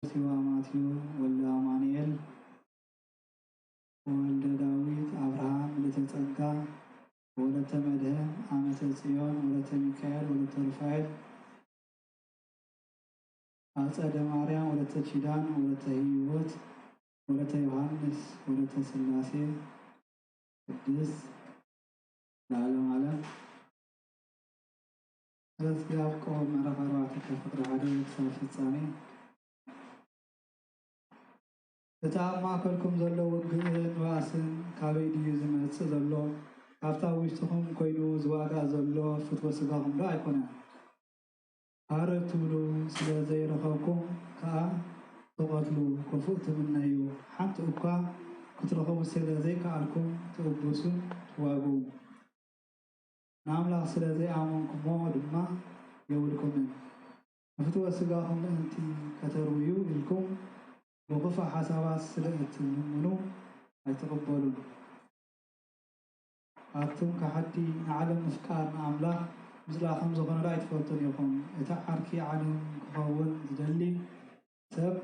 ዮሴዋ ማትዮ ወልደ ኣማኑኤል ወልደ ዳዊት ኣብርሃም ምልእተ ጸጋ ወለተ መድህን ኣመተ ጽዮን ወለተ ሚካኤል ወለተ ሩፋኤል ኣጸደ ማርያም ወለተ ኪዳን ወለተ ህይወት ወለተ ዮሃንስ ወለተ ስላሴ ቅድስት ለዓለም ዓለም። ስለዚ ኣብ ቆም ምዕራፍ ኣርባዕተ ካብ ፍቕሪ ሓደ ክሳብ ፍጻሜ። እቲ ኣብ ማእከልኩም ዘሎ ውግእን ባእስን ካበይ ድዩ ዝመጽእ ዘሎ? ካብታ ኣብ ውሽጥኹም ኮይኑ ዝዋጋእ ዘሎ ፍትወ ስጋኹም ዶ ኣይኮነን? ሃረር ትብሉ ስለ ዘይረኸብኩም ከኣ ትቐትሉ፣ ክፉእ ትምነዩ፣ ሓንቲ እኳ ክትረኽቡ ስለ ዘይከኣልኩም ትእብሱን ትዋግኡን። ንኣምላኽ ስለ ዘይኣመንኩሞ ድማ የብልኩምን። ንፍትወ ስጋኹም ምእንቲ ከተርውዩ ኢልኩም ብኽፉእ ሓሳባት ስለ እትልምኑ ኣይትቕበሉን። ኣቱም ከሓድቲ፣ ንዓለም ምፍቃር ንኣምላኽ ምጽላእ ከም ዝኾነ ዶ ኣይትፈልጡን ኢኹም? እቲ ዓርኪ ዓለም ክኸውን ዝደሊ ሰብ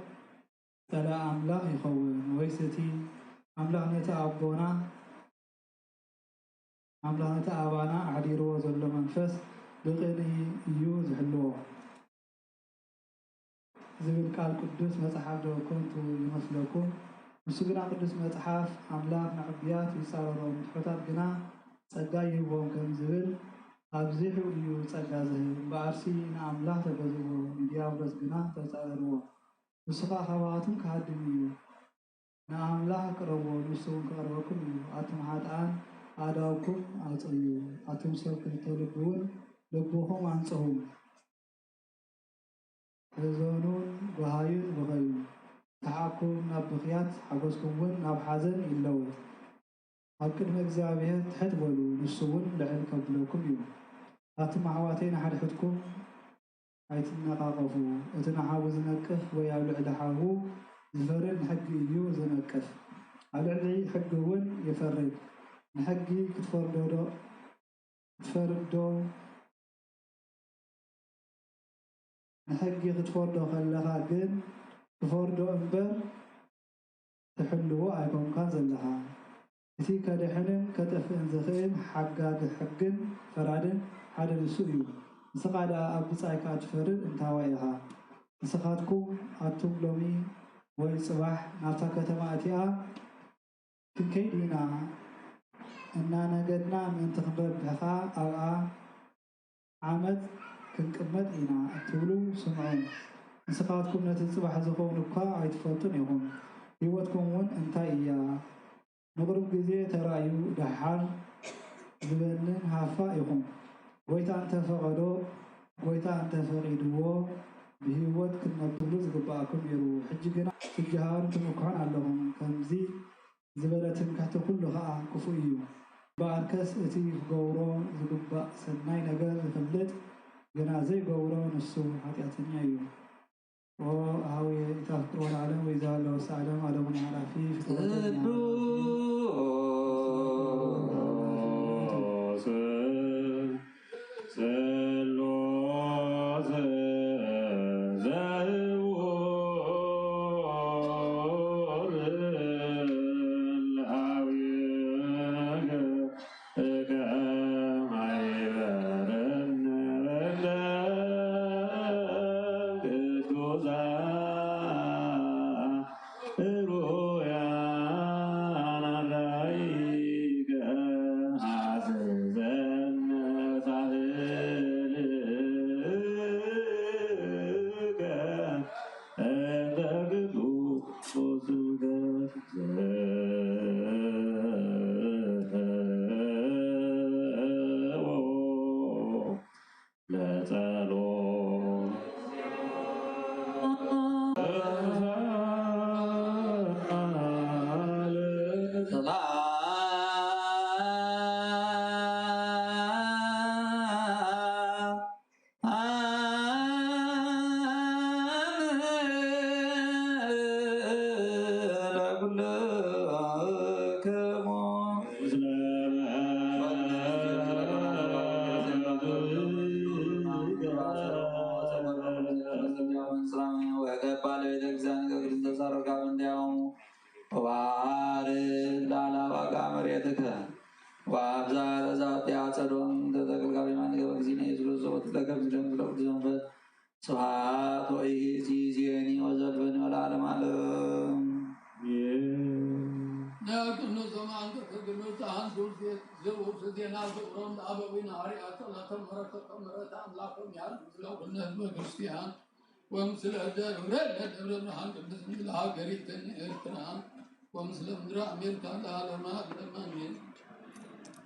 ጸላኢ ኣምላኽ ይኸውን። ወይስ እቲ ኣምላኽ ነቲ ኣቦና ኣምላኽ ነቲ ኣባና ኣሕዲርዎ ዘሎ መንፈስ ብቕንኢ እዩ ዝሕልዎ ዝብል ቃል ቅዱስ መጽሓፍ ዶ ከንቱ ይመስለኩም? ንሱ ግና ቅዱስ መጽሓፍ ኣምላኽ ንዕቡያት ይጻረሮም፣ ንትሑታት ግና ጸጋ ይህቦም ከም ዝብል ኣብዚሑ እዩ ጸጋ ዝህብ። እምበኣርሲ ንኣምላኽ ተገዝእዎ፣ ንዲያብሎስ ግና ተጻረርዎ፣ ንሱ ኸኣ ካባኻትኩም ክሃድም እዩ። ንኣምላኽ ቅረብዎ፣ ንሱ እውን ክቐርበኩም እዩ። ኣቱም ሓጥኣን ኣእዳውኩም ኣጽርዩ፣ ኣቱም ሰብ ክልተ ልቢ እውን ልብኹም ኣንጽሁ። ሕዘኑን ጎሃዩን ብኸዩ። ሰሓቕኩም ናብ ብኽያት፣ ሓጎስኩም እውን ናብ ሓዘን ይለወጥ። ኣብ ቅድሚ እግዚኣብሔር ትሕት በሉ፣ ንሱ እውን ልዕል ከብለኩም እዩ። ኣቱም ኣሕዋተይ ንሓድሕድኩም ኣይትነቓቐፉ። እቲ ንሓዉ ዝነቅፍ ወይ ኣብ ልዕሊ ሓዉ ዝፈርድ ንሕጊ እዩ ዝነቅፍ፣ ኣብ ልዕሊ ሕጊ እውን ይፈርድ። ንሕጊ ክትፈርዶ ዶ ክትፈርድ ዶ ንሕጊ ክትፈርዶ ከለኻ ግን ትፈርዶ እምበር ትሕልዎ ኣይኮንካን ዘለኻ። እቲ ከድሕንን ከጥፍእን ዝኽእል ሓጋጊ ሕግን ፈራድን ሓደ ንሱ እዩ። ንስኻ ደኣ ኣብ ብጻይካ እትፈርድ እንታዋይ ኢኻ? ንስኻትኩም ኣቱም ሎሚ ወይ ጽባሕ ናብታ ከተማ እቲኣ ክንከይድ ኢና፣ እናነገድና ምእንቲ ክንረብሕ ከኣ ኣብኣ ዓመት ክንቅመጥ ኢና እትብሉ ስምዑ። ንስኻትኩም ነቲ ጽባሕ ዝኸውን እኳ ኣይትፈልጡን ኢኹም። ህይወትኩም እውን እንታይ እያ? ንቕሩብ ግዜ ተራእዩ ደሓር ዝበንን ሃፋ ኢኹም። ጐይታ እንተ ፈቐዶ፣ ጐይታ እንተ ፈቒድዎ ብህይወት ክትነብሩ ዝግብኣኩም ነይሩ። ሕጂ ግና ትጅሃሩን ትምክሑን ኣለኹም። ከምዚ ዝበለ ትምክሕቲ ኩሉ ኸኣ ክፉእ እዩ። እምበኣርከስ እቲ ክገብሮ ዝግባእ ሰናይ ነገር ዝፈልጥ ግና ዘይገብሮ ንሱ ሓጢኣተኛ እዩ። ኦ ኣሃውየ ኢታፍቅር ወለዓለም ወይ ዛሃለወ ሰዓለም ኣደሙን ሓላፊ ፍትወተኛ ቅዱስ ስሉስ ዘውር ለሃዊከ ከመ ይበረነ በእንተ ቅዱሳን ሩያና ገግል እንተሳረካ ምንዳያሙ ወባርክ ላዕላ ዋጋ መሬትከ ወአብዛ ለዛብቲ አጸዶም ተተክልካ በማንከ በእግዚእነ ኢየሱስ ክርስቶስ ወትለከ ምስለ ቅዱስ መንፈስ ስብሐት ወይእቲ ዜኒ ወዘልፈኒ ወለዓለመ ዓለም። ናይ ቅዱስ ሰማዕታት ቅዱስ አንቱ ዘውቱ ዜና ፍቅሮም ለአበዊነ ሐዋርያት ጸሎተ ምሕረተ ምሕረተ አምላኮም ያህል ምስለ ኩልነ ህዝበ ክርስቲያን ወምስለ ደብረ ለደብረ ብርሃን ቅድስት ምድር ሃገሪትን ኤርትራ ወምስለ ምድረ አሜሪካ ለዓለመ ዓለም አሜን።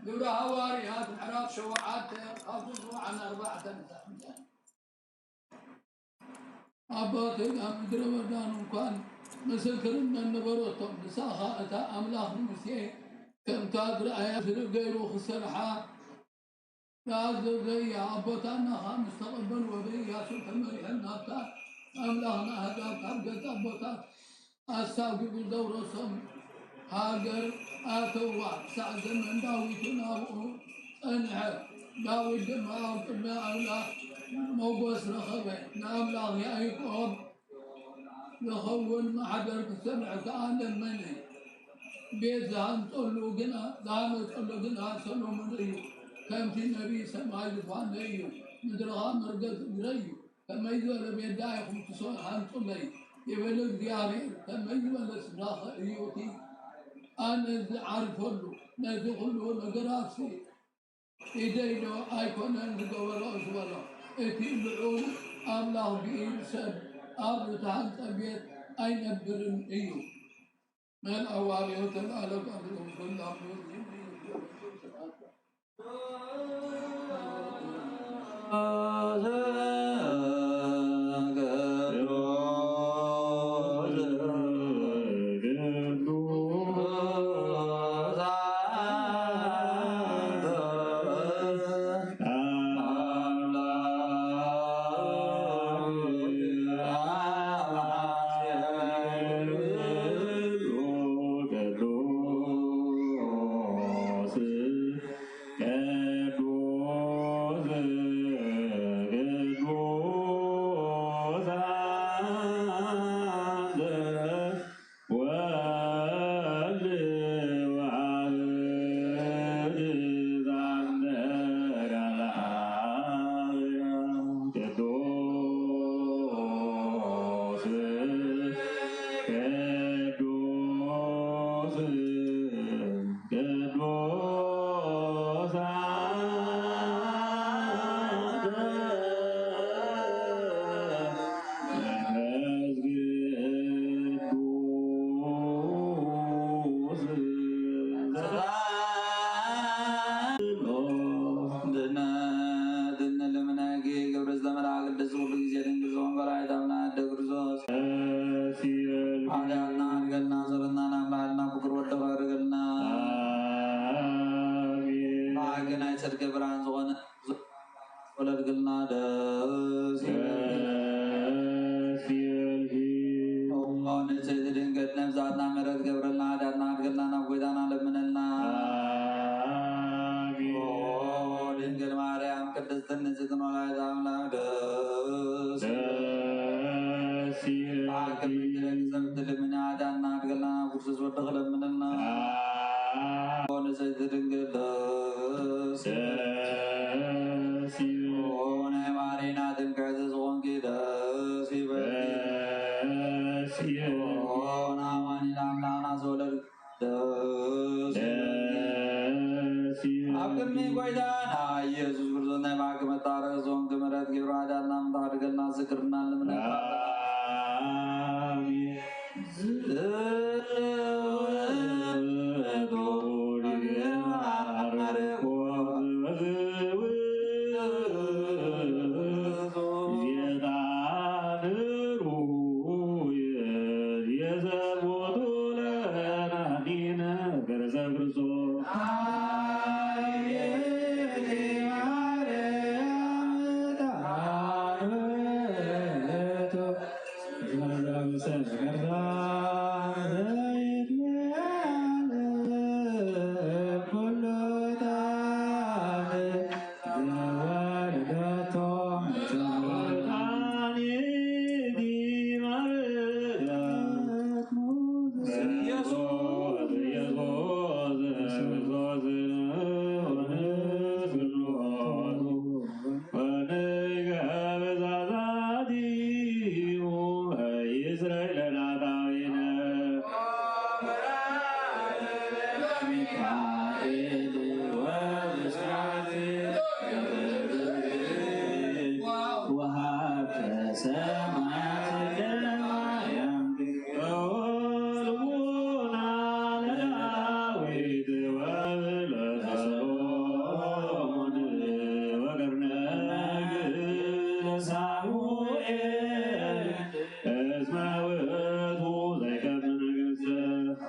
ግብረ ሐዋርያት ምዕራፍ ሸውዓተ ካብ ዝጽውዓን ኣርባዕተ ንሳዕ ኣቦተይ ኣብ ምድረ በዳን እንኳን ምስክርነት ነበረቶም። ንሳ ኸኣ እታ ኣምላኽ ንሙሴ ከምታ ዝረኣያ ስርእ ገይሩ ክሰርሓ ዝኣዘዘ እያ። ኣቦታትና ኸኣ ምስ ተቐበልዎ ብኢያሱ ተመሪሖም ናብታ ኣምላኽ ንኣህዛብ ካብ ገጽ ኣቦታት ኣሳጒዱ ዘውረሶም ሃገር ኣተዋ። ክሳዕ ዘመን ዳዊት እውን ኣብኡ ጸንሐ። ዳዊት ድማ ኣብ ቅድሚ ኣምላኽ ሞገስ ረኸበ። ንኣምላኽ ያዕቆብ ዝኸውን ማሕደር ክሰርሕ ከኣ ለመነ። ቤት ዝሃንጸሉ ግና፣ ዝሃነጸሉ ግና ሰሎሞን እዩ። ከምቲ ነቢይ ሰማይ ዙፋነይ እዩ፣ ምድሪ ኸኣ መርገጽ እግረይ እዩ። ከመይ ዝበለ ቤት ደኣ ኢኹም ትሰ-፣ ሃንጹለይ ይብል እግዚኣብሔር። ከመይ ዝበለ ስፍራኸ እዩ እቲ ኣነ ዝዓርፈሉ? ነዚ ኹሉ ነገራትሲ ኢደይ ዶ ኣይኮነን ዝገበሮ ዝበሎ? እቲ ልዑል ኣምላኽ ብኢድ ሰብ ኣብ ዝተሃንጸ ቤት ኣይነብርን እዩ። መልኣ ዋርዮ ተልኣለ ቃል ኩላ ኣብ ቅድሚ ጎይታና ኢየሱስ ክርስቶስ ናይ ብሓቂ መታረቂ ዝኾንኪ ምሕረት ጌሩ ሓጢኣትና ምታሓድገልና ዝክርና ንምነካ። ስረይ ለናታዊነ ሚካኤል ወብስራት ወሃብተ ሰማያት ለማርያም ልቡና ለዳዊት ወብለሰሎሞን ወገርነ ሳሙኤል እስመ ውእቱ ዘይከብር ነገሥት።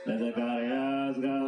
ለዘካርያስ ጋር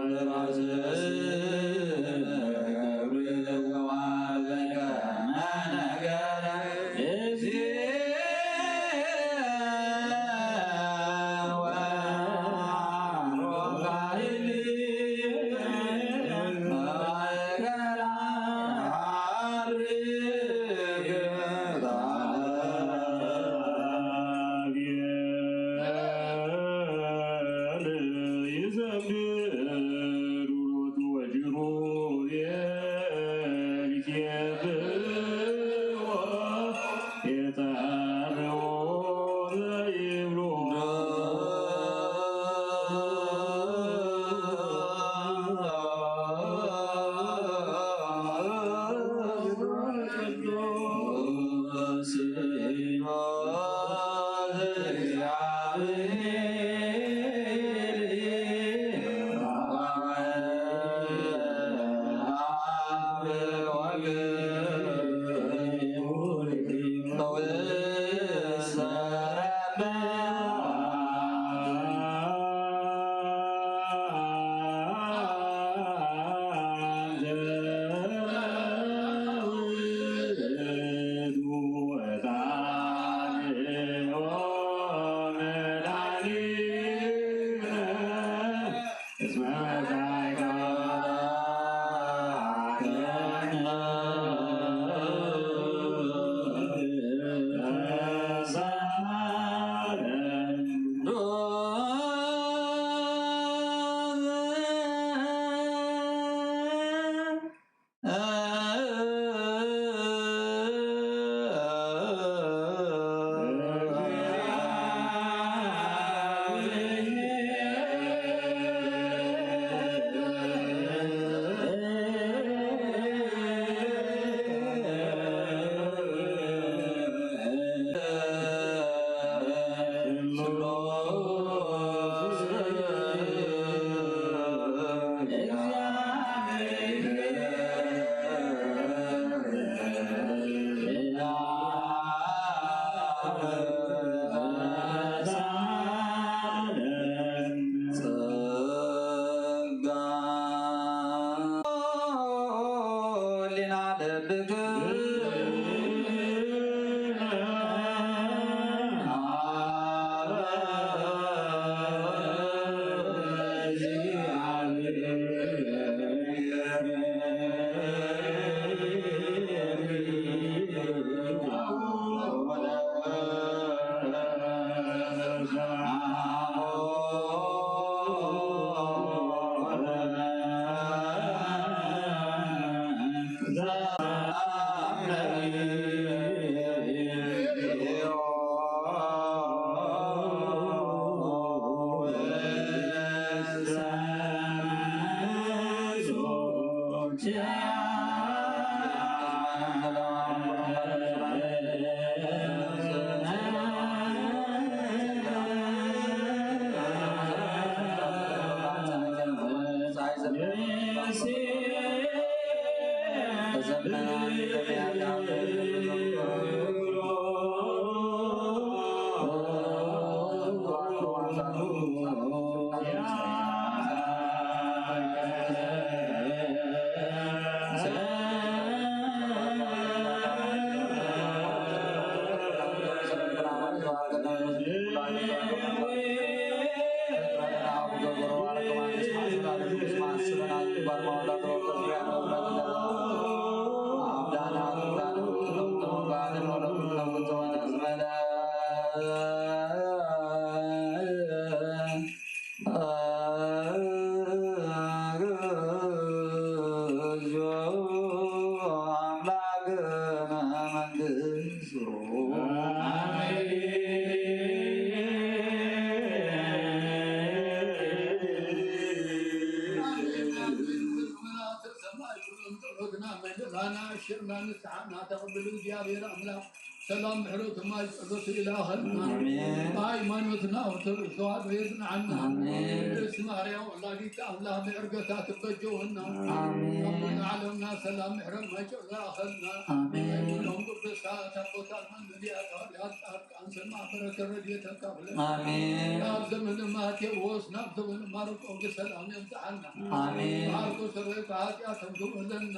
ጸሎትና መልእና ሽርና ንስሓና ተቐብሉ እግዚኣብሔር ኣምላኽ ሰላም ምሕረቱ ማይ ጸሎቱ ይላኸልና። ኣሜን። ሃይማኖትና ኦርቶዶክስ ተዋህዶ የጽንዓና። ኣሜን። ቅድስት ማርያም ወላዲተ ኣምላኽ ብዕርገታ ትበጀወና። ኣሜን። ኣብ ዓለምና ሰላም ምሕረት ማይ ጸሎቱ ይላኸልና። ኣሜን። ናይ ኩሎም ቅዱሳት ኣቦታትና ነቢያት ሃዋርያት ጻድቃን ሰማዕት በረከት ረድኤት ተካፍለና። ኣሜን። ናብ ዘመነ ማቴዎስ ናብ ዘመነ ማርቆስ ብሰላም የብጽሓና። ኣሜን። ብዓርኩ ሰረይ ብሓጢኣቶም ዝወለና።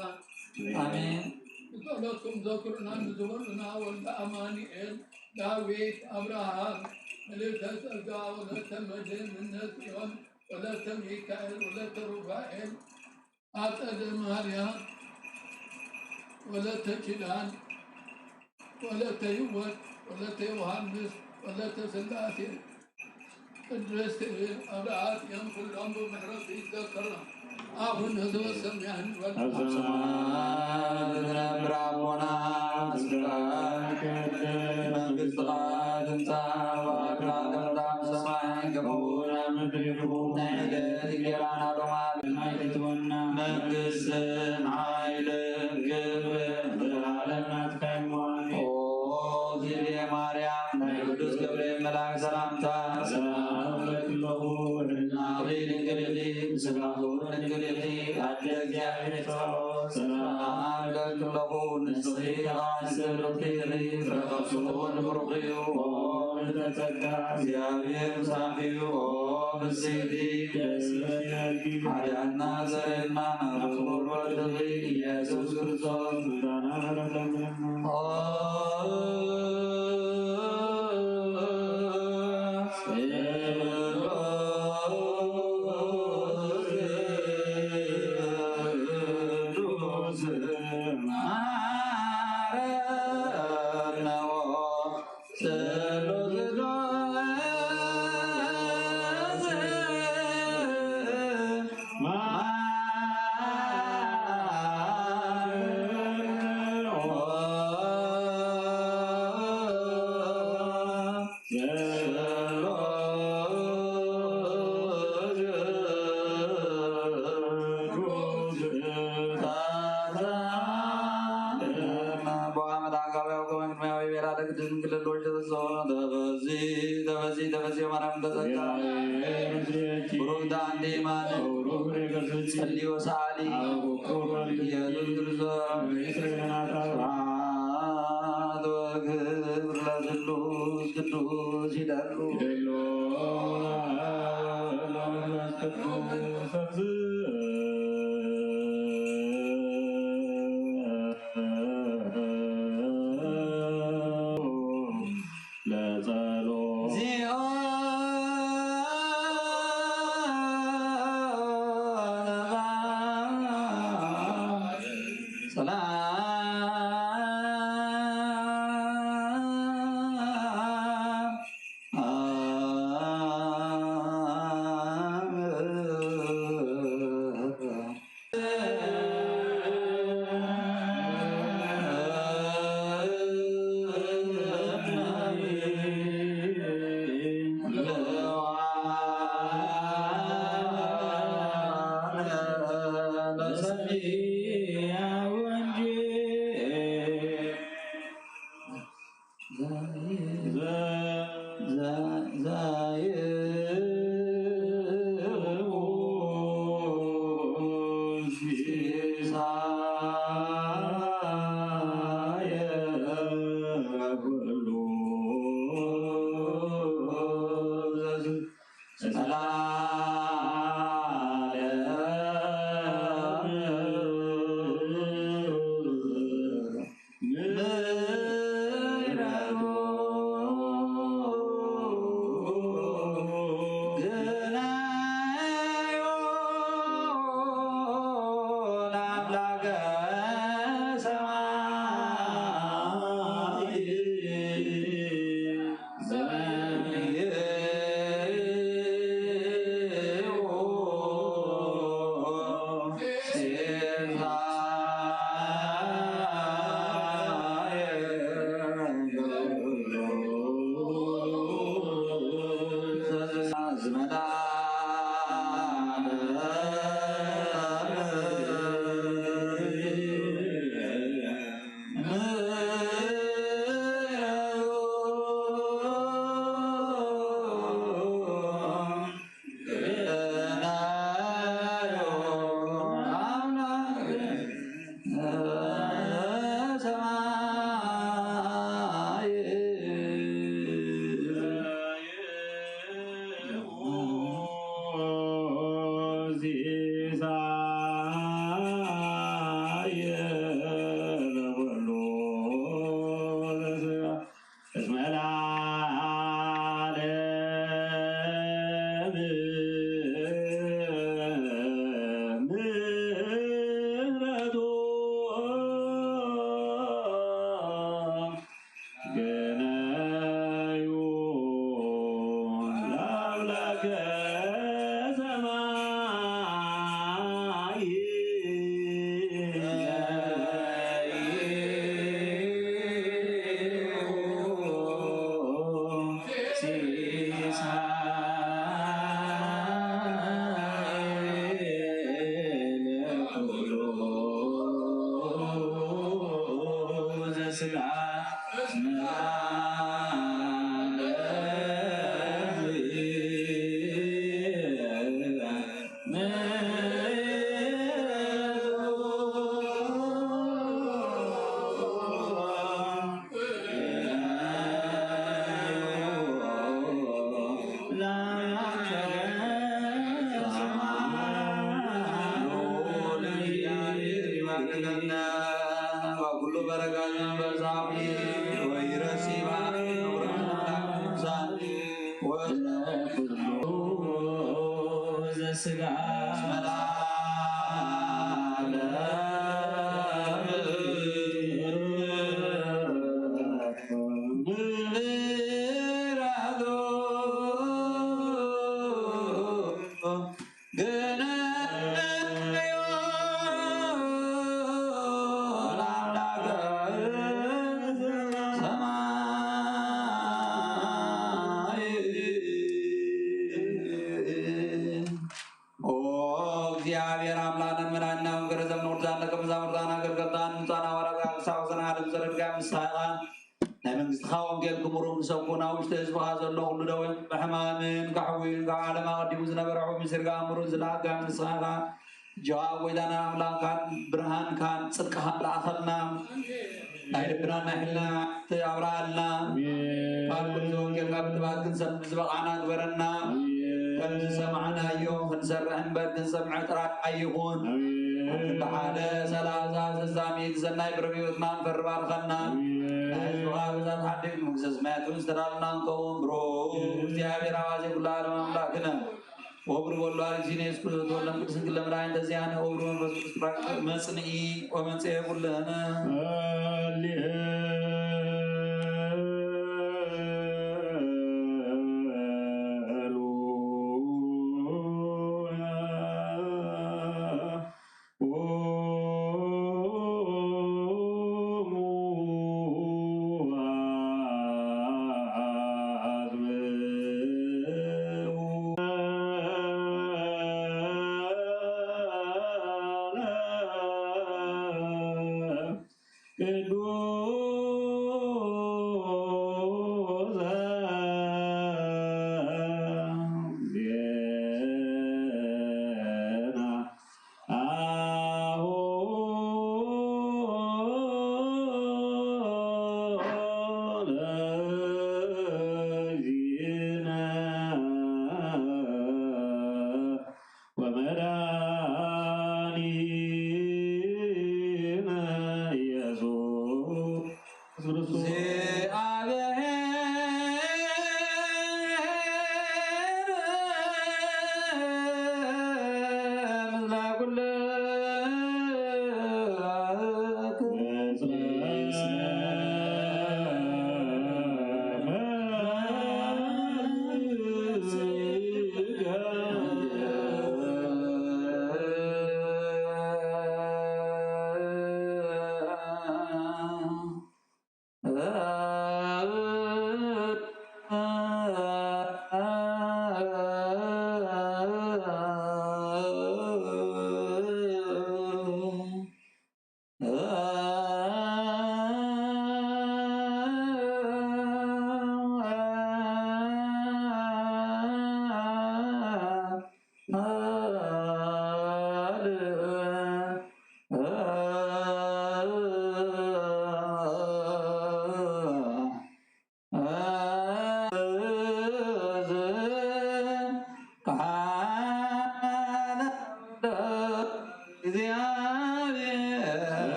ኣሜን። ብጸሎትኩም ዘክሩና ንዝበሉና ወልደ ኣማኑኤል፣ ዳዊት፣ ኣብርሃም፣ ምልእተ ጸጋ፣ ወለተ መድህን፣ እምነ ጽዮን፣ ወለተ ሚካኤል፣ ወለተ ሩፋኤል፣ ኣጸደ ማርያም፣ ወለተ ኪዳን፣ ወለተ ህይወት፣ ወለተ ዮሃንስ፣ ወለተ ስላሴ፣ ቅድስት ኣብርሃት እዮም ኩሎም ብምሕረቱ ይዘከሮም። ኣቡነ ዘበሰማያት ንበል። ኣብ ሰማያት ዝነብር ኣቦና፣ ስምካ ይትቀደስ፣ መንግስትኻ ትምጻእ፣ ፈቃድካ ከም በሰማይ ከምኡ እውን ኣብ ምድሪ ይኹን። ናይ ዕለት እንጀራና ሎሚ ሃበና፣ ኣይትህበና። መንግስትን ሓይልን ክብርን ዘለዓለም ናትካ እዩ። ኦ እግዝእትየ ማርያም፣ ናይ ቅዱስ ገብርኤል መልኣክ ሰላምታ ሰላም እብለኪ ኣለኹ፣ ድንግል ኢኺ፣ ስጋኺ እውን ድንግል ኢኺ፣ ኣደ እግዚኣብሔር ጸባኦት ሰላም እብለኪ ኣለኹ፣ ንስኺ ከኣ ብርኽቲ ኢኺ፣ ፍረ ከርሥኺ እውን ብሩኽ እዩ። ኦ ምልዕተ ጸጋ፣ እግዚኣብሔር ምሳኺ እዩ። ኦ ብጽሕቲ፣ ደስ ይበልኪ፣ ሓጢኣትና ዘርእና፣ ናብ ክቡር ወድኺ ኢየሱስ ክርስቶስ ምስጋና ምሕረት ለምንና። ኦ ቅዱስ ማረነ። በአመት አጋባያው ከመግቢያው የቤራ ደግድን ክልሎች ተሰብስበው ነው። ተበዚ ተበዚ ተበዚ ማርያም ተጸጋ ብሩክት አንቲ ማን ጸልዮ ሰአሊ ኢየሱስ ክርስቶስ ስብሐት ወክብር ለስሉስ ቅዱስ ይደሉ። ለጸሎት ኩሉ በረከት መንፈሳዊ ወይረሲባ ወረሳል ወለኩሉ ዘስጋ ኦ እግዚኣብሔር ኣምላክና መድኃኒና ወንገረ ዘምንቁርዛን ደቀ መዛሙርታን ኣገልገልታን ምጻና ወረዳ ክሳብ ዘና ዓለም ዘረድጋ ምሳኻ ናይ መንግስትኻ ወንጌል ክቡር ንሰብኩ ናብ ውሽጢ ህዝብኻ ዘሎ ኩሉ ደዌ ብሕማምን ካሕዊን ካብ ዓለም ኣቐዲሙ ዝነበረ ሕቡብ ምስርጋ ኣምሩን ዝለኣጋ ንስኻ ኢኻ። ጀዋ ጎይታና ኣምላኽካን ብርሃንካን ጽድቅኻን ለኣኸልና። ናይ ልብናን ናይ ሕልና ኣብርሃልና። ካብ ኩሉ ወንጌልካ ብትባት ክንሰምዕ ዝበቓዕና ግበረና። ከምዚ ሰማዕናዮ ክንሰርሕ እምበር ክንሰምዕ ጥራይ ኣይኹን። ሓደ ሰላሳ ስሳ ሚእቲ ሰናይ ፍረ ሕይወትና ንፈሪ ባርኸና። ናይ ህዝብኻ ብዛት ሓድግ ንመንግስተ ሰማያት እውን ዝተዳለና ንከውን ብሩክ እግዚኣብሔር ኣባዜ ኩሉ ዓለም ኣምላክነ ወብሩ ወሉ ኣርጊሲነ የሱስ ክርስቶስ ተወልደ ቅድስት ድንግል ለመድኃኒተ ዚያነ ወብሩ መንፈስ ቅዱስ ጳራቅሊጦስ መጽንኢ ወመንጽሔ ኩልነ ወመድኃኒነ ኢየሱስ ክርስቶስ።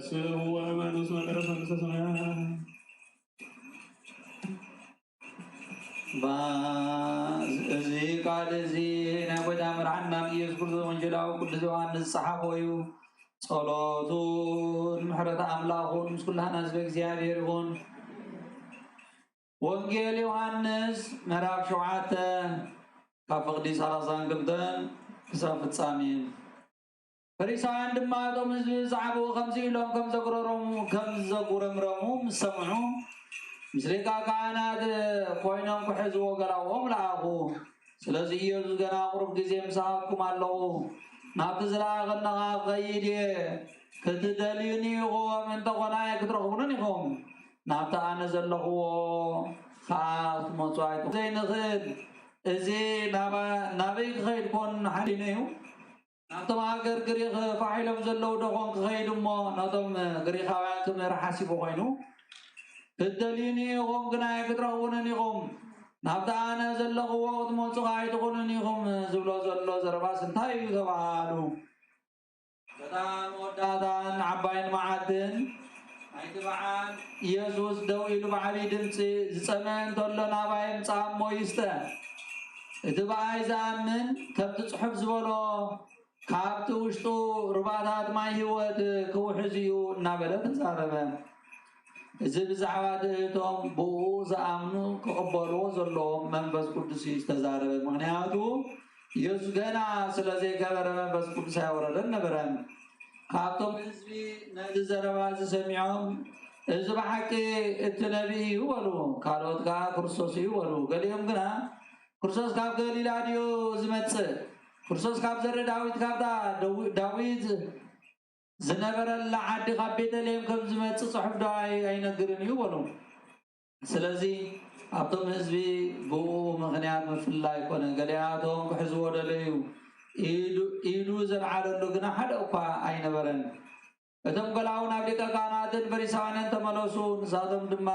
ስምዑ ወእመኑ እስመ ቀረበ መንግሥተ ሰማያት። ባ-፣ እዚ ቃል እዚ ናይ ጎይታ መድሓንና ኢየሱስ ክርስቶስ ወንጌላዊ ቅዱስ ዮሃንስ ዝጸሓፎ እዩ። ጸሎቱን ምሕረት ኣምላኹን ምስ ኩላህና ህዝበ እግዚኣብሔር ይኹን። ወንጌል ዮሃንስ ምዕራፍ ሸውዓተ ካብ ፍቕዲ ሰላሳን ክልተን ክሳብ ፍጻሜ። ፈሪሳውያን ድማ እቶም ህዝቢ ዝዓበዉ ከምዚ ኢሎም ከም ዘጉረረሙ-፣ ከም ዘጉረምረሙ ምስ ሰምዑ፣ ምስ ሊቀ ካህናት ኮይኖም ክሕዝዎ ገላዎም ለኣኹ። ስለዚ ኢየሱስ ገና ቁሩብ ግዜ ምሳኻትኩም ኣለኹ፣ ናብቲ ዝለኣኸኒ ኸዓ ክኸይድ እየ። ክትደልዩኒ ኢኹም፣ እንተኾነ ኣይክትረኽቡንን ኢኹም። ናብቲ ኣነ ዘለኽዎ ኸዓ ክትመጹ ኣይትኹ-፣ ዘይንኽእል። እዚ ናባ-፣ ናበይ ክኸይድ ኮን ሓሊኑ እዩ? ናብቶም ሃገር ግሪኽ ፋሕ ኢሎም ዘለዉ ዶ ኾን ክኸይድ እሞ፣ ነቶም ግሪኻውያን ክምህር ሓሲቡ ኾይኑ? ክትደልዩኒ ኢኹም፣ ግና ኣይክትረኽቡንን ኢኹም። ናብቲ ኣነ ዘለኽዎ ክትመጹ ኸዓ ኣይትኽእሉን ኢኹም ዝብሎ ዘሎ ዘረባስ እንታይ እዩ ተባሃሉ። በታ መወዳእታን ዓባይን መዓልትን ናይቲ በዓል፣ ኢየሱስ ደው ኢሉ ብዓብዪ ድምፂ፣ "ዝጸምአ እንተሎ ናባይ ይምጻእ እሞ ይስተ። እቲ ብኣይ ዝኣምን፣ ከምቲ ጽሑፍ ዝበሎ፣ ካብቲ ውሽጡ ሩባታት ማይ ህይወት ክውሕዝ እዩ" እናበለ ተዛረበ። እዚ ብዛዕባ እቲ እቶም ብኡ ዝኣምኑ ክቕበልዎ ዘለዎም መንፈስ ቅዱስ እዩ ዝተዛረበ። ምኽንያቱ ኢየሱስ ገና ስለ ዘይከበረ መንፈስ ቅዱስ ኣይወረደን ነበረ። ካብቶም ህዝቢ ነዚ ዘረባ እዚ ሰሚዖም፣ "እዚ ብሓቂ እቲ ነቢይ እዩ" በሉ። ካልኦት ከኣ፣ "ክርስቶስ እዩ" በሉ። ገሊኦም ግና፣ "ክርስቶስ ካብ ገሊላ ድዩ ዝመጽእ? ክርስቶስ ካብ ዘርኢ ዳዊት፣ ካብታ ደዊ-፣ ዳዊት ዝነበረላ ዓዲ ካብ ቤተልሔም ከም ዝመጽእ ጽሑፍ ዶ ኣይ-፣ ኣይነግርን እዩ?" በሉ። ስለዚ ኣብቶም ህዝቢ ብኡ ምኽንያት ምፍላይ ኮነ። ገሊኣቶም ክሕዝዎ ደለዩ፣ ኢዱ፣ ኢዱ ዘልዓለሉ ግና ሓደ እኳ ኣይነበረን። እቶም ገላዉ ናብ ሊቀ ካህናትን ፈሪሳውያንን ተመለሱ። ንሳቶም ድማ፣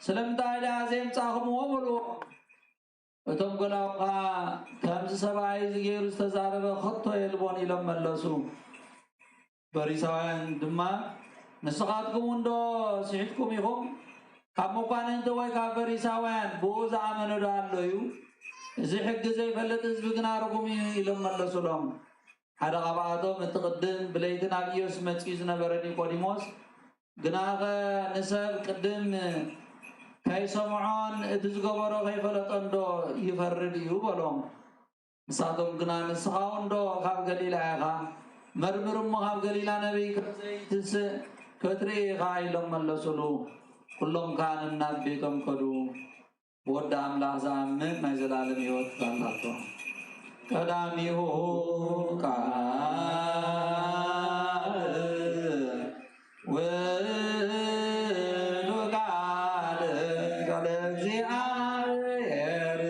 "ስለምንታይ ደኣ ዘየምጻእኹምዎ?" በልዎ። እቶም ገላዉ ኸዓ፣ "ከምዚ ሰብኣይ እዚ ገይሩ ዝተዛረበ ኸቶ የልቦን" ኢሎም መለሱ። ፈሪሳውያን ድማ፣ "ንስኻትኩም እንዶ ስሒትኩም ኢኹም? ካብ መኳንንቲ ወይ ካብ ፈሪሳውያን ብኡ ዝኣመነ ዶ ኣሎ እዩ? እዚ ሕጊ ዘይፈልጥ ህዝቢ ግና ርጉም እዩ" ኢሎም መለሱሎም። ሓደ ካብኣቶም፣ እቲ ቅድም ብለይቲ ናብ ኢየሱስ መጺኡ ዝነበረ ኒቆዲሞስ፣ ግናኸ ንሰብ ቅድም ከይሰምዖን እቲ ዝገበሮ ከይፈለጦን ዶ ይፈርድ እዩ? በሎም። ንሳቶም ግና፣ "ንስኻ እውን ዶ ካብ ገሊላ ኢኻ? መርምር እሞ፣ ካብ ገሊላ ነቢይ ከም ዘይትስእ ክትርኢ ኢኻ" ኢሎም መለሱሉ። ኩሎም ከኣ ነናብ ቤቶም ከዱ። ብወዲ ኣምላኽ ዝኣምን ናይ ዘላለም ህይወት ኣላቶ። ቀዳሚሁ ቃል ውእቱ ቃል፣ ቃለ እግዚኣብሔር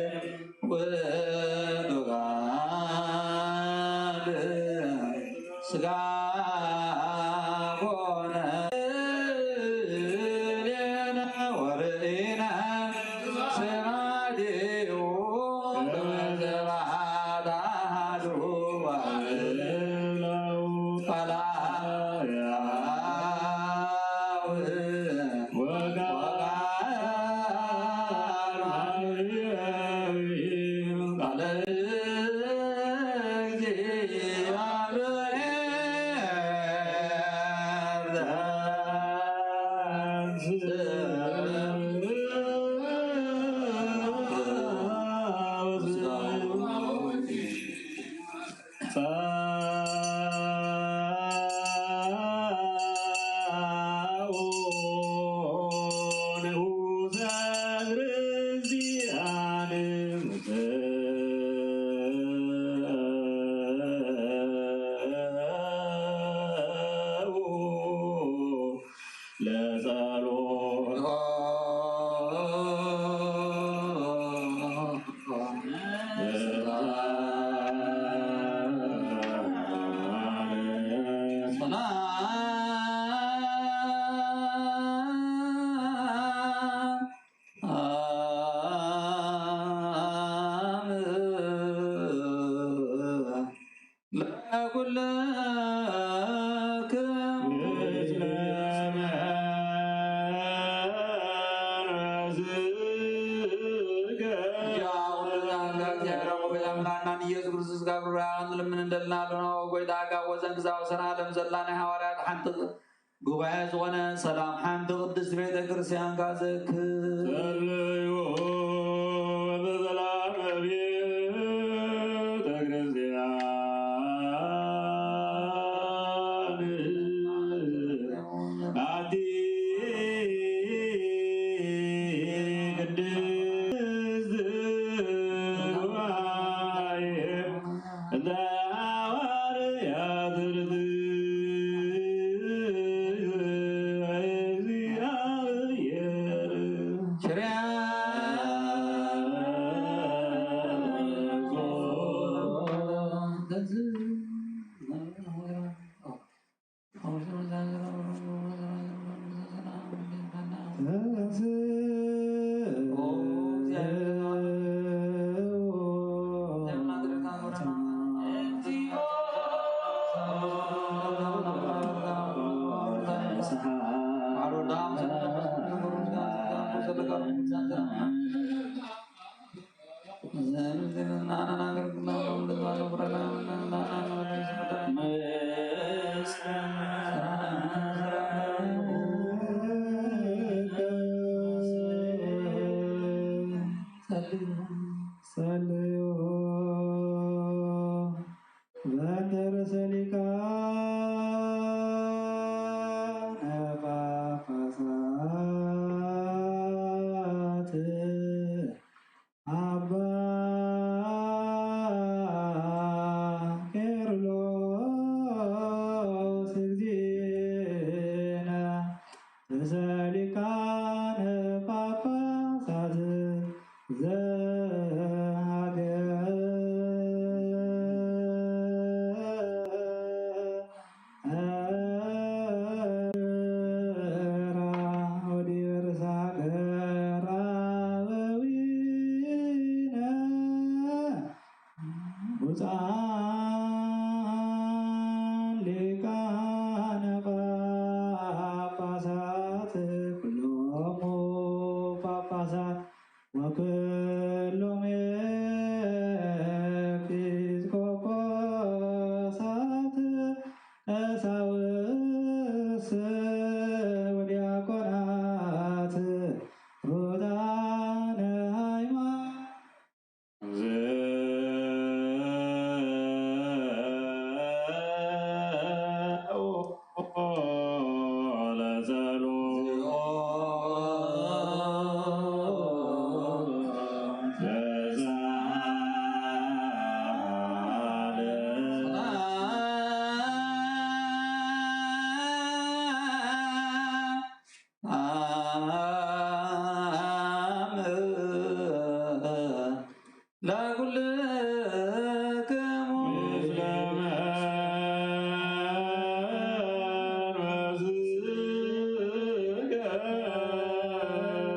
ውእቱ ቃል ሥጋ ኮነ። ሌና ወርኢና ስማዲው ስብሐት አሐዱ ቃል ሕያው ወቃል ቃለ ያ ኩሉ ጸጋ እግዚኣብሔር ኣቦ ቤት ኣምላኽና ንኢየሱስ ክርስቶስ ካብ ርያ ክንልምን እንደልና ኣለና። ኦ ጎይታ፣ ካብ ወዘን ክሳብ ወሰን ዓለም ዘላ ናይ ሃዋርያት ሓንቲ ጉባኤ ዝኾነ ሰላም ሓንቲ ቅድስት ቤተ ክርስቲያን ካዘክር። ጸልዩ በሰላም ቤተ ክርስቲያን ኣቲ ቅድስት ጉባኤ እንተ ሃዋርያት ርትዕ እግዚኣብሔር ሽርያ ጸልዩ በእንተ ርእሰ ሊቃነ ጳጳሳት አባ ቄርሎስ እግዚእነ ርእሰ ሊቃነ ጳጳሳት ዘሀገረ ወዲበ ርእሰ ሀገረ አበዊነ ብፁዓን ሊቃነ ጳጳሳት ኩሎሙ ጳጳሳት ወኩሎም ኤጲስቆጶሳት ቀሳውስት ወዲያቆናት ሩታነ ሃይማኖት ለኩልክሙ።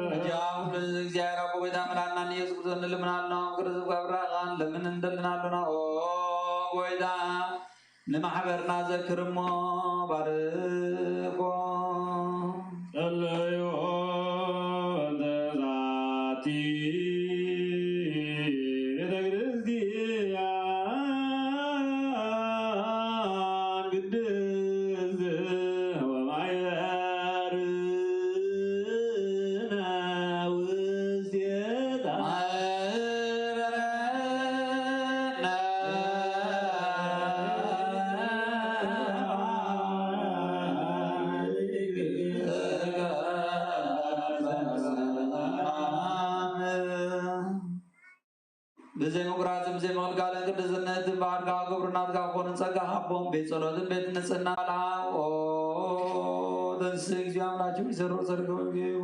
እግዚኣብሔር አቦ ቤት አምላክና ኢየሱስ ክርስቶስ ንልምናልና ክርስቶስ ገብራቃን ለምን እንደልናሉና ኦ ጎይታ ንማሕበርና ዘክር እሞ ባርኮ። ጸለዮ እንተ ዛቲ ቤተ ክርስቲያን ቅድስት ወማይበርነ ውስቴታ። ብዘይ ምቁራጽን ብዘይ ምቕልቃልን ቅድስነትን ባህርካ ክብሩ ናትካ ክኾኑ ጸጋ ሃቦም። ቤት ጸሎትን ቤት ንጽህና ለሃብ። ኦ ተንስ እግዚኦ አምላችን ይሰሩ ሰርገው ይገዩ።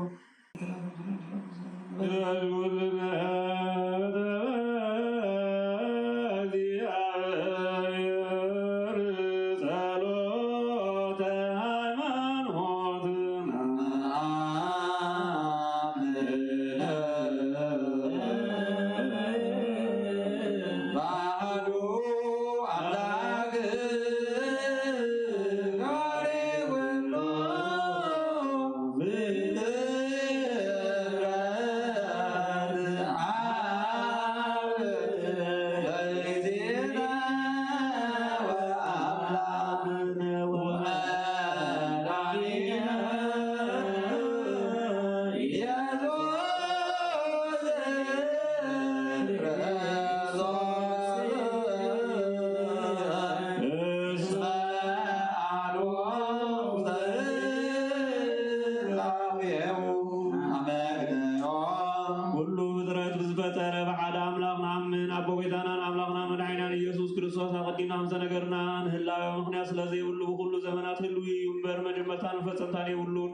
ፈጠረ ብሓደ ኣምላኽ ንኣምን። ኣቦ ጎይታናን ኣምላኽና መድሓኒናን ኢየሱስ ክርስቶስ ኣቐዲምና ከም ዝተነገርና ንህላዌ ምኽንያት ስለ ዘይብሉ ብኹሉ ዘመናት ህልዊ እዩ እምበር መጀመርታን መፈጸምታን የብሉን።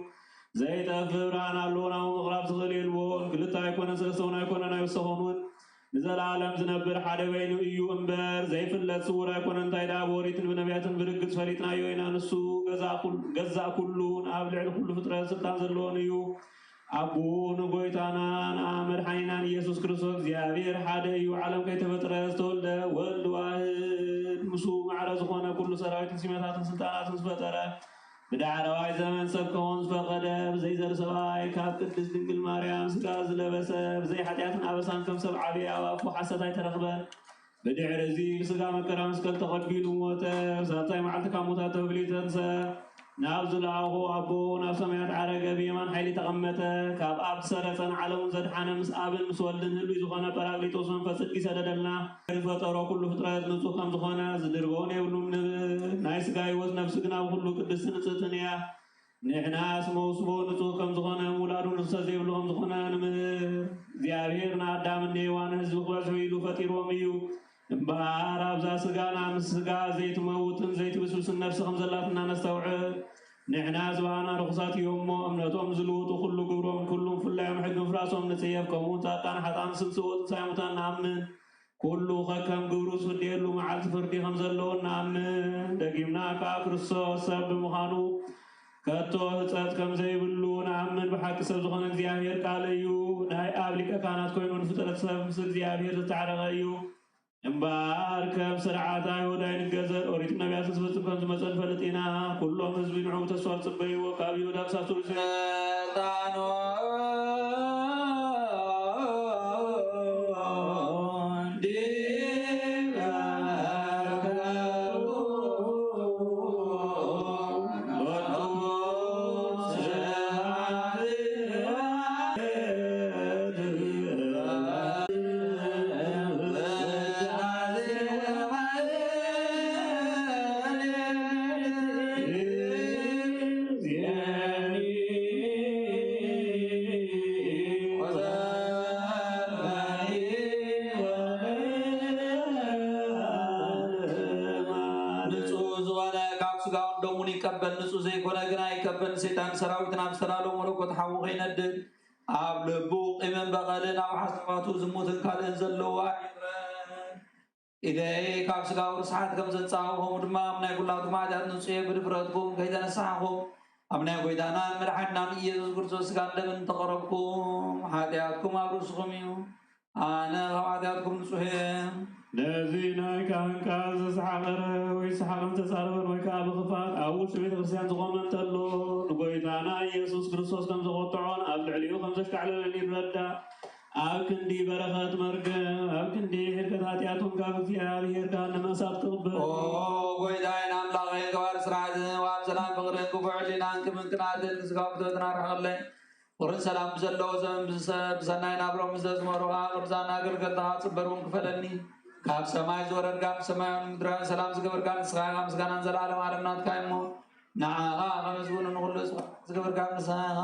ዘይጠፍእ ብርሃን ኣለዎ፣ ናብኡ ምቕራብ ዝኽእል የልቦን። ክልተ ኣይኮነን፣ ሰለስተ እውን ኣይኮነን፣ ኣይወሰኾን እውን። ንዘለዓለም ዝነብር ሓደ በይኑ እዩ እምበር ዘይፍለጥ ስውር ኣይኮነን። እንታይ ደኣ ብኦሪትን ብነቢያትን ብርግጽ ፈሊጥናዮ ኢና። ንሱ ገዛእ ኩል-፣ ገዛእ ኩሉን ኣብ ልዕሊ ኩሉ ፍጥረት ስልጣን ዘለዎን እዩ። ኣቦኡ ንጎይታናን መድሓኒናን ኢየሱስ ክርስቶስ እግዚኣብሔር ሓደ እዩ። ዓለም ከይተፈጥረ ዝተወልደ ወልድ ዋህድ፣ ምስኡ ማዕረ ዝኾነ ኩሉ ሰራዊትን ሲመታትን ስልጣናትን ዝፈጠረ፣ ብዳሕረዋይ ዘመን ሰብ ክኸውን ዝፈቐደ፣ ብዘይ ዘር ሰብኣይ ካብ ቅድስት ድንግል ማርያም ስጋ ዝለበሰ፣ ብዘይ ሓጢኣትን ኣበሳን ከም ሰብ ዓብየ ኣብ ኣፉ ሓሰት ኣይተረኽበን። ብድሕሪ እዚ ብስጋ መከራ መስቀል ተቐቢሉ ሞተ። ሳልሳይ መዓልቲ ካብ ሙታት ተፈልዩ ተንሰ። ናብ ዝለኣኾ ኣቦ ናብ ሰማያት ዓረገ፣ ብየማን ሓይሊ ተቐመጠ። ካብ ኣብ ዝሰረጸን ዓለሙን ዘድሓነ ምስ ኣብን ምስ ወልድን ህሉይ ዝኾነ ጳራቅሊጦስ መንፈስ ጽድቂ ሰደደልና። ዝፈጠሮ ኩሉ ፍጥረት ንጹህ ከም ዝኾነ ዝድርበውን የብሉን ንብል። ናይ ስጋ ህይወት ነፍሲ ግና ብኹሉ ቅድስቲ ንጽሕትን እያ። ንሕናስ መውስቦ ንጹህ ከም ዝኾነ፣ ምውላዱ ርኽሰት ዘይብሉ ከም ዝኾነ ንምህር። እግዚኣብሔር ንኣዳምን ንሄዋን ህዝቢ ክበዝሑ ኢሉ ፈጢርዎም እዩ። እምበኣር ኣብዛ ስጋና ምስ ስጋ ዘይትመውትን ዘይትብስብስን ነፍሲ ከም ዘላትና ነስተውዕል። ንሕና ዝባህና ርኹሳት እዮም እሞ፣ እምነቶም ዝልውጡ ኩሉ ግብሮም ኩሉ ፍላዮም ሕጊ ምፍራሶም ንጽየፍ። ከምኡ ጻድቃን ሓጥኣን ስም ስውእ ትንሳኤ ሙታን ንኣምን። ኩሉ ከከም ግብሩ ዝፍደየሉ መዓልቲ ፍርዲ ከም ዘለዎ ንኣምን። ደጊምና ከኣ ክርስቶስ ሰብ ብምዃኑ ከቶ ህጸት ከም ዘይብሉ ንኣምን። ብሓቂ ሰብ ዝኾነ እግዚኣብሔር ቃል እዩ። ናይ ኣብ ሊቀ ካህናት ኮይኑ ንፍጥረት ሰብ ምስ እግዚኣብሔር ዝተዓረቐ እዩ። እምበኣር ከም ስርዓት ኣይሁድ ኣይንገዘር። ኦሪት ነቢያት ዝፍጽም ከም ዝመጸ ንፈልጥ ኢና። ኩሎም ህዝቢ ንዕኡ ተስፋ ዝጽበይዎ ካብ ይሁዳ ክሳብ ሱሉሲ ስልጣኑ እንዲበከሉ ንጹህ ዝኾነ ካብ ስጋውን ደሙን ይቀበል፣ ንጹህ ዘይኮነ ግን ኣይቀበል። ሰይጣን ሰራዊት ናብ ዝተዳለወ መለኮት ሓዊ ከይነድድ፣ ኣብ ልቡ ቂምን በቐልን ኣብ ሓሳባቱ ዝሙትን ካልእን ዘለዎ ኣይግበር። ኢደይ ካብ ስጋዊ ርስሓት ከም ዘንጻወኹም ድማ ኣብ ናይ ኩላትኩም ሓጢኣት ንጹህ እየ። ብድፍረትኩም ከይተነሳሕኹም ኣብ ናይ ጎይታናን መድሓኒናን ኢየሱስ ክርስቶስ ስጋን ደምን እንተቐረብኩም ሓጢኣትኩም ኣብ ርእስኹም እዩ። ኣነ ካብ ሓጢኣትኩም ንጹህ እየ። ነዚ ናይ ካህን ቃል ዘሰሓቐረ ወይ ሰሓቐን ተጻረበን ወይ ከኣ ብኽፋት ኣብ ውሽጢ ቤተ ክርስቲያን ዝቖመ እንተሎ ንጎይታና ኢየሱስ ክርስቶስ ከም ዘቖጥዖን ኣብ ልዕሊኡ ከም ዘሽካዕለለን ይረዳእ። ኣብ ክንዲ በረኸት መርገም፣ ኣብ ክንዲ ሕድገት ሓጢኣቶም ካብ እግዚኣብሔር ገሃነመ እሳት ክቕበል ኦ ጎይታዬን ኣምላኸይን፣ ገባሪ ስርዓትን ወሃቢ ሰላም ፍቕርን ክፉእ ሕሊናን ክምንክናትን ንስጋ ፍትወትና ርሕቐለይ። ፍቕርን ሰላም ብዘለዎ ዘመን ብሰ-፣ ብሰናይ ናብሮም ምስ ዘዝመሩኻ ቅዱሳን ኣገልገልትኻ ጽበርዎም ክፈለኒ። ካብ ሰማይ ዝወረድካ ብሰማያውን ምድራውን ሰላም ዝገበርካ ንስኻ ኢኻ። ምስጋናን ዘለዓለም ዓለም ናትካ እዩ እሞ፣ ንዓኻ ከመስግኑ ንኹሉ ዝገብርካ ንስኻ ኢኻ።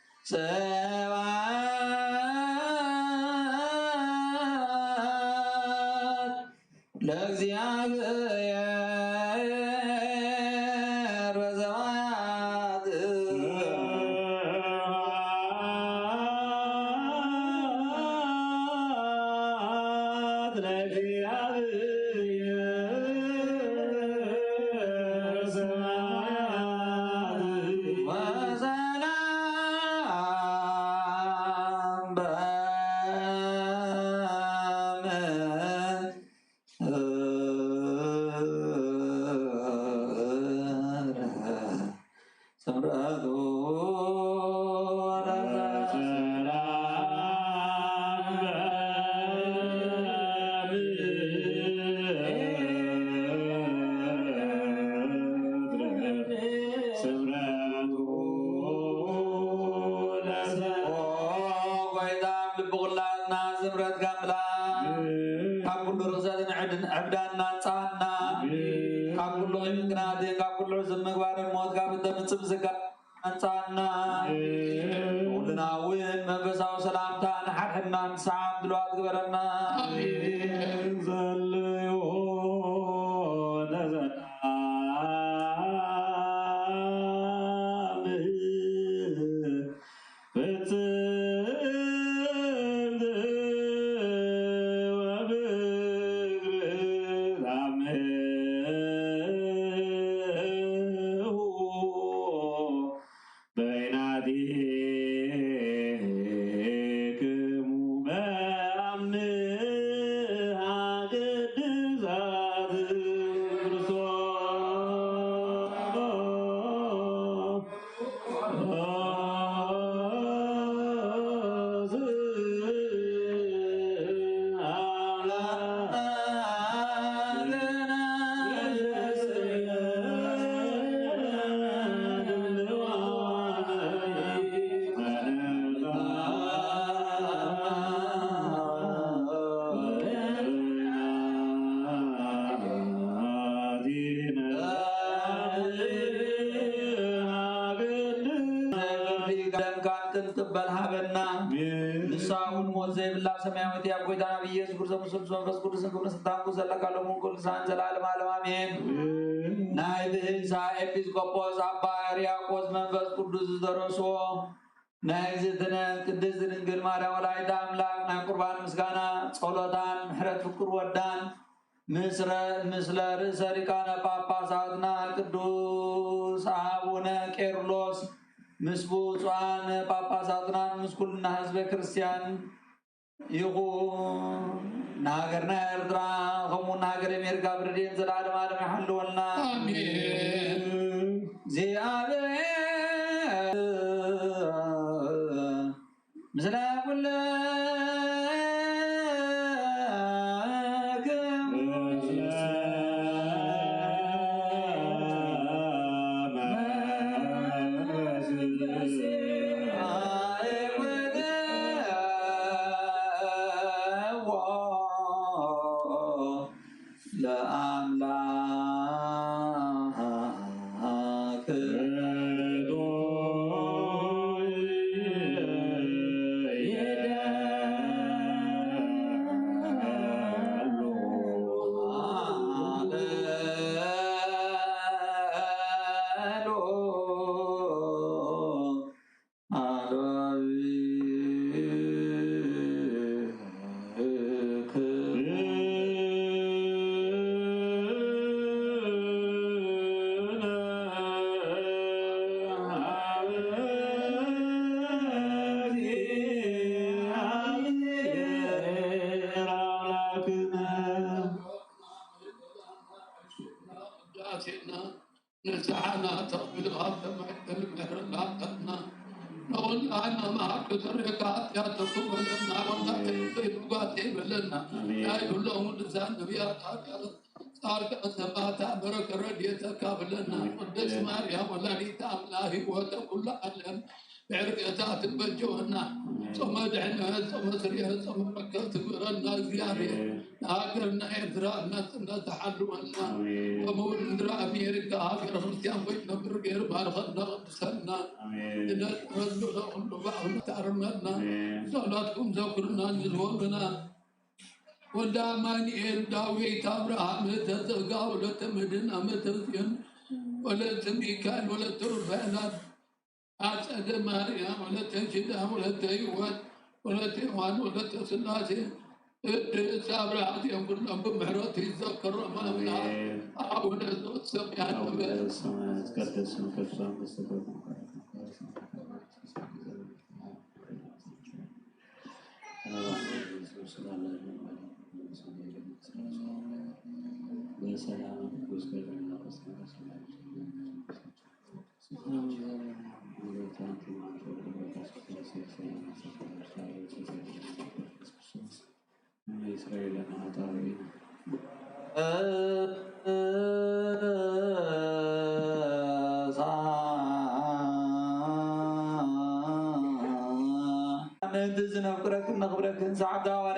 ሰላም ለእግዚኣብሔር በሰማያት ለእግዚኣብሔር በሰማያት ወሰላም ኦ ጎይታ፣ ኣብ ልቢ ኩላትና ዝምረትካ ኣምላኽ፣ ካብ ኩሉ ርኽሰትን ዕብድን-፣ ዕብዳን ናጻና፣ ካብ ኩሉ ምክናትን ካብ ኩሉ ሕሱም ምግባርን ሞት ካብ እተምጽእ ምስጋና ኣንጻና። ኩልና እውን መንፈሳዊ ሰላምታ ንሓድሕድና ንሰዓም ድልዋት ግበረና። ኣሜን። ዘልዎ ለዘለዓለም ፍጽምቲ ወብግር ዛምሁ በይናቲክሙ በአምሃ ቅድሳት ክርስቶስ። ደምካን ክንቅበል ሃበና። ንሳ እውን ሞት ዘይብላ ሰማያዊት እያ። ኣብ ጎይታና ብኢየሱስ ክርስቶስ ምስ መንፈስ ቅዱስን ክብርን ስልጣን ዘለካ ሎምን ኩሉ ሰዓትን ዘላለም ዓለም ኣሜን። ናይ ብህንሳ ኤጲስቆጶስ ኣባ ሕርያቆስ መንፈስ ቅዱስ ዝደረስዎ ናይ እግዝእትነ ቅድስት ድንግል ማርያም ወላዲተ ኣምላክ ናይ ቁርባን ምስጋና ጸሎታን ምሕረት ፍቅር ወዳን ምስረ-፣ ምስለ ርእሰ ሊቃነ ጳጳሳትና ቅዱስ ኣቡነ ቄርሎስ ምስ ብፁዓን ጳጳሳትናን ምስ ኩልና ህዝበ ክርስቲያን ይኹን። ንሃገርና ኤርትራ ከምኡ ንሃገር ኣሜሪካ ብረድኤት ዘላለም ዓለም ይሓልወልና። ኣሜን። እግዚኣብሔር ምስለ ኩልክሙ። ለአምላክ ንስሓና ተቐቢልካ ተማሕፀን ምሕረት ላእከልና። ንኹላና መሓሪ ተሪእካ ሓጢኣት ተቁበለና። ወንታተይበይኑጓት ይበለና። ኣሜን። ናይ ኩሎም ቅዱሳን ነቢያት ሓጢኣት ጻድቃን ሰማዕታት በረከት ረድኤት ተካፍለና። ኣሜን። ቅድስት ማርያም ወላዲተ ኣምላክ ህይወተ ኩሉ ዓለም ብዕርቀታ ትበጀወና። ጾመ ድሕነት፣ ጾመ ስርየት፣ ጾመ በረከት ትግበረና እግዚኣብሔር። ንሃገርና ኤርትራ ናጽነት ትሓልወልና። ኣሜን። ከምኡ እውን ምድሪ ኣሜሪካ ሃገረ ክርስቲያን ኮይና ብርጌር ባርኸና ቅድሰና። ኣሜን። ንነጽረት ዙረ ኩሉ ባዕሉ ታርመና። ኣሜን። ጸሎትኩም ዘክሩና ንዝወሉና። ወልደ ኣማኑኤል ዳዊት ኣብርሃም ተጸጋ ወለተ መድን ኣመተ ጽዮን ወለተ ሚካኤል ወለተ ሩፋኤላት ኣጸደ ማርያም ወለተ ኪዳን ወለተ ህይወት ወለተ ዮሃን ወለተ ስላሴ ቅድስት ኣብርሃት እዮም ኩሎም ብምሕረቱ ይዘከሮም ኣምላኽ። ኣሜን። ኣቡነ ዘበሰማያት ኣቡነ ዘበሰማያት ይትቀደስ ስምከ ትምጻእ መንግስትከ ወትምጻእ ፈቃድከ በከመ በሰማይ ከማሁ በምድር። በሰላም ቅዱስ ገብርኤል ሰላም። ሰላም። ስረይለና ሃጣውኢና። ምእንቲ ዝነፍቅረክን ነኽብረክን ሰዓብቲ ሃዋርያ